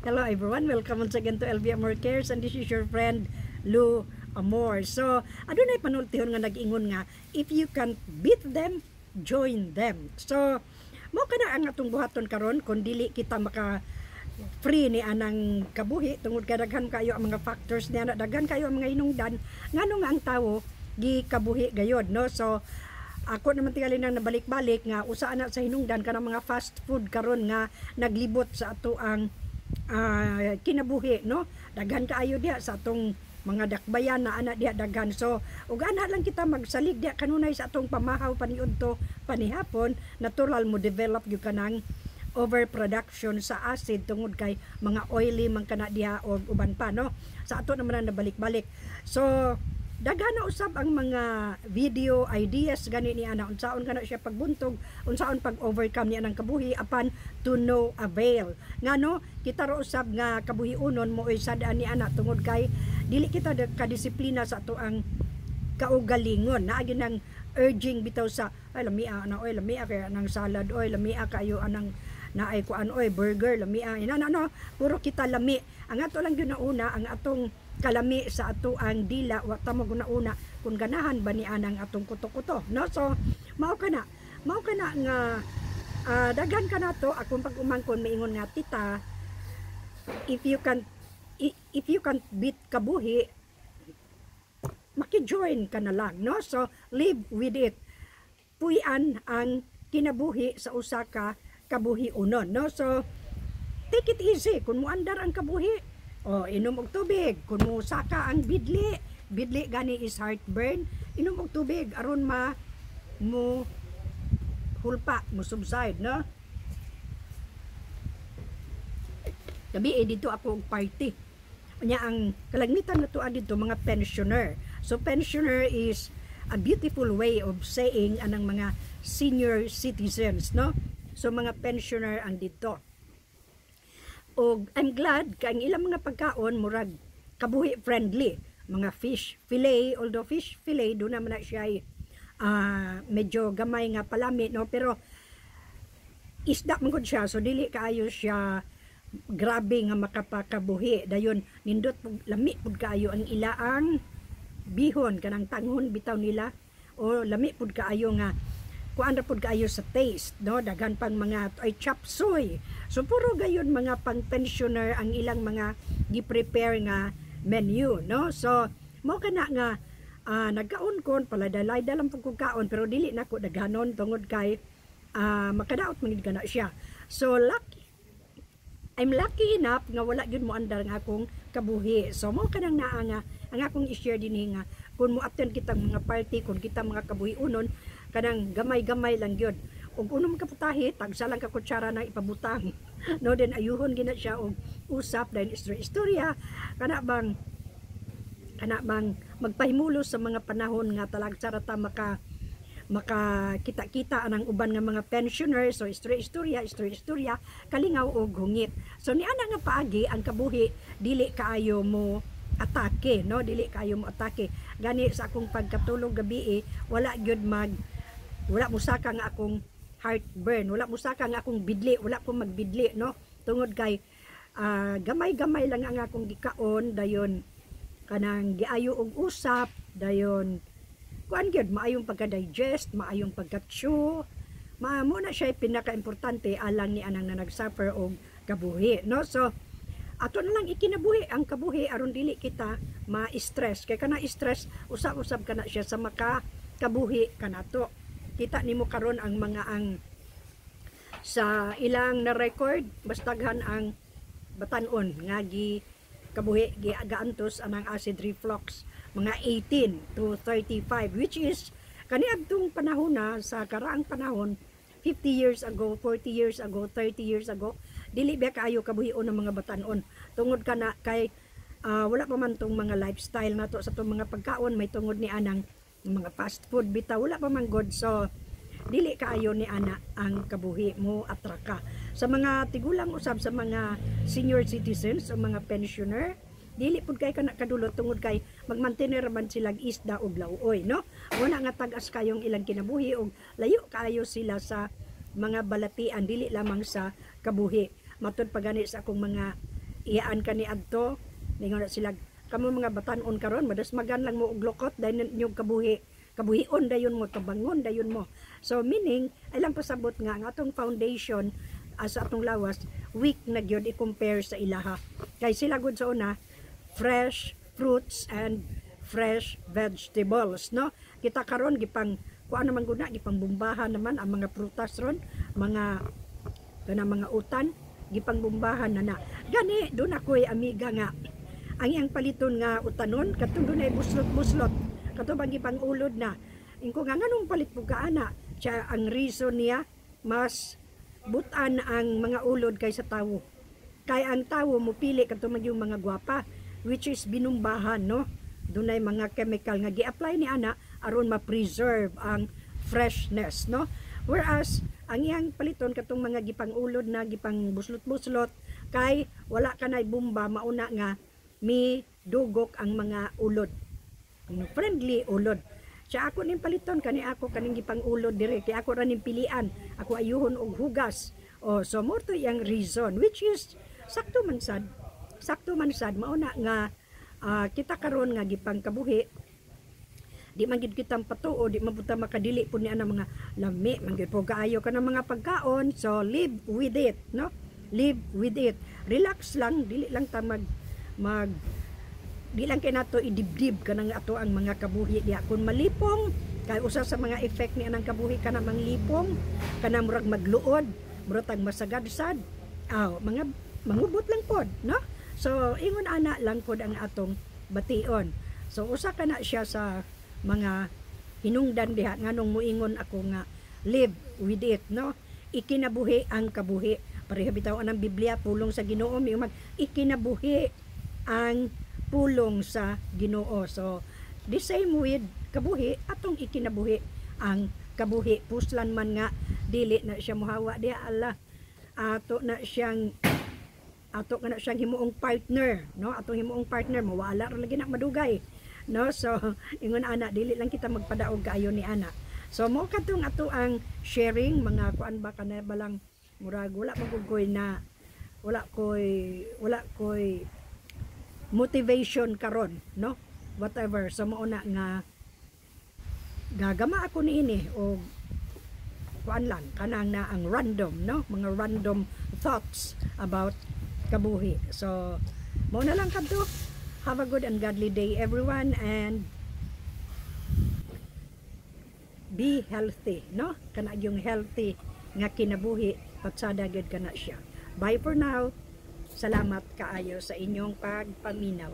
Hello everyone, welcome once again to LV Amor Cares and this is your friend Lou Amor. So, adunay panultihon nga nag-ingon nga, "If you can't beat them, join them." So, mao kana ang atong buhaton karon kung dili kita maka free ni anang kabuhi tungod kay daghan kayo ang mga factors niya na, daghan kayo ang mga hinungdan ngano nga ang tawo gikabuhi gayod, no? So ako naman tingali nang nabalik-balik nga usa ana sa hinungdan kanang mga fast food karon nga naglibot sa ato ang kinabuhi, no? Daghan kaayo diha sa atong mga dakbayan na ana diha daghan. So ug ana lang kita magsalig diha kanunay sa atong pamahaw paniudto panihapon, natural mo develop gyud kanang overproduction sa acid tungod kay mga oily man kana diha o uban pa, no? Sa ato naman na nabalik-balik. So daghan na usab ang mga video ideas gani ni ana, unsaon kana siya pagbuntog, unsaon pag overcome niya ng kabuhi, apan to no avail. Ngano kita ra usab nga kabuhi unon mo sad-an ni ana tungod kay dili kita kadisiplina sa ato ang kaugalingon. Naagi ng urging bitaw sa, "Ay, lamia na oy, lamia kay anang salad oy, lamia kayo anang naay kuan oy, burger, lamia ina," no? Puro kita lami. Ang ato lang gyud una ang atong kalami sa ato ang dila. Wa ta mo una kung ganahan ba ni anang atong kuto-kuto, no? So mao kana nga daghan ka nato akong pag-umangkon maingon nga, "Tita, if you can beat kabuhi, maki-join ka na lang," no? So live with it, puy-an ang kinabuhi sa usa ka kabuhi unon, no? So take it easy. Kung muandar ang kabuhi o, inom og tubig. Kung mo saka ang bidli, bidli gani is heartburn, inom og tubig aron ma mo hulpa, mo subside, no? Gabi eh dito ako og party. Unya ang kalagmitan na tuan dito mga pensioner. So pensioner is a beautiful way of saying anang mga senior citizens, no? So mga pensioner ang dito. Og I'm glad kay ang ilang mga pagkaon murag kabuhi friendly. Mga fish fillet, although fish fillet do naman na siya medyo gamay nga palami, no? Pero isda man gud siya, so dili kaayo siya grabe nga makapakabuhi. Dayon nindot pug, lami pud kaayo ang ilaang bihon, kanang tanghon bitaw nila o lami pud kaayo nga kuan ra pud kaayo sa taste, no? Daghan pang mga ay chop suey. So puro gayon mga pang pensioner ang ilang mga gi-prepare nga menu, no? So mo kana nga nagkaon kon paladalay dalam pud kog kaon, pero dili nako daghanon tungod kay makadaot man gid kana siya. So lucky I'm lucky enough nga wala gyud mo andar nga akong kabuhi. So mo kanang naa nga ang akong i-share dinhi nga kung mo attend kitang mga party, kung kita mga kabuhi unon, kanang gamay-gamay lang gyud. Ug unom ka putahe, tagsa lang ka kutsara na ipabutang. No, then ayuhon gina siya og usap, then istorya-istorya kana bang magpahimulos sa mga panahon nga talagsa ra ta maka makakita-kita anang uban nga mga pensioner. So istorya-istorya, istorya-istorya, kalingaw og hungit. So niana nga paagi ang kabuhi dili kaayo mo atake, no? Dili kaayo mo atake. Gani sa akong pagkatulog gabi eh, wala gyud mag wala musaka nga akong heartburn, wala musaka nga akong bidli, wala ko magbidli, no? Tungod kay gamay-gamay lang ang akong gikaon, dayon kanang giayo og usap, dayon kuan gyud maayong pagka-digest, maayong pagka-chew. Mo na siya pinaka-importante alang ni anang na nag-suffer og kabuhi, no? So ato na lang ikinabuhi ang kabuhi aron dili kita ma-stress kay kana stress usab-usab kana siya sa maka kabuhi kanato. Kita nimo karon ang mga ang sa ilang na record, bastaghan ang batan-on nga gi kabuhi, giagaantos anang acid reflux, mga 18 to 35, which is kaniadtong panahon na sa karaang panahon, 50 years ago, 40 years ago, 30 years ago, dili ba kaayo kabuhion ng mga batan-on tungod kana kay wala pa man tong mga lifestyle nato sa tong mga pagkaon, may tungod ni anang mga fast food bitaw, wala pa man god. So dili kaayo ni ana ang kabuhi mo atraka sa mga tigulang usab, sa mga senior citizens o mga pensioner. Dili pud kay kana kadulot tungod kay magmantener man silang isda og lauoy, no? Wala nga tag-as kayong ilang kinabuhi og layo kaayo sila sa mga balatian, dili lamang sa kabuhi. Matud pa gani sa akong mga Iyaan ka ni adto, ningon na sila, "Kamo mga batanon karon, madasmagan lang mo og lukot, dayon inyong kabuhi, kabuhion dayon mo, tabangon dayon mo." So meaning ay lang pasabot nga ang atong foundation sa atong lawas weak na gyud i-compare sa ilaha, kay sila gud sa una fresh fruits and fresh vegetables, no? Kita karon gipang kuan naman gud na, gipang bumbahan naman ang mga prutas ron, mga kanang mga utan, gipang bumbahan na na. Gani doon ako'y amiga nga ang iyang paliton nga utanon katong dunay buslot-buslot, kato bang gipang ulod na. Ingko nga, "Nganong palit po ka ana?" Siya, ang reason niya, mas butan ang mga ulod kaysa tawo, kay ang tawo mopili kadto man yung mga gwapa, which is binumbahan, no? Dunay mga chemical nga gi-apply ni ana aron ma-preserve ang freshness, no? Whereas ang iyang paliton katong mga gipang-ulod na, gipang buslot-buslot, kay wala kanay bomba, mauna nga mi dugok ang mga ulod, friendly ulod siya. "Ako ning paliton kani, ako kaning gipang-ulod dire kay ako ra ning pilian, ako ayuhon og hugas." Oh, so mo to iyang reason, which is sakto man sad, sakto man sad. Mauna nga kita karon nga gipang kabuhi, di man gid kitang patuo, di man pud ta makadili pud ni ana mga lami man gid po kaayo ka ng mga pagkaon. So live with it, no? Live with it, relax lang, dili lang ta mag mag di lang kay nato idibdib kanang ato ang mga kabuhi diha. Kung malipong kay, usa sa mga effect ni anang kabuhi kana manglipong kana, murag magluod, murag tag masagad-sad, aw, mga mangubot lang pod, no? So ingon ana lang pod ang atong bation. So usa ka na siya sa mga hinungdan diha nganong muingon ako nga live with it, no? Ikinabuhi ang kabuhi, pareha bitaw anang Biblia, pulong sa Ginoo, miumag ikinabuhi ang pulong sa Ginoo. So the same with kabuhi, atong ikinabuhi ang kabuhi, puslan man nga dili na siya muhawa diha, ala, ato ka na siyang himuong partner, no? Atong himuong partner, mawala ra lagi na madugay, no? So ingon ana, dili lang kita magpadaog kaayo ni ana. So mo kadtong ato ang sharing, mga kuan ba, kana balang murag wala man na wala koy motivation karon, no? Whatever. So mao na nga gagama ako niini og kuan lang, kanang na ang random, no? Mga random thoughts about kabuhi. So mao na lang kadto. Have a good and godly day, everyone, and be healthy, no? Kana yung healthy nga kinabuhi, patsada gyud kana siya. Bye for now. Salamat kaayo sa inyong pagpaminaw.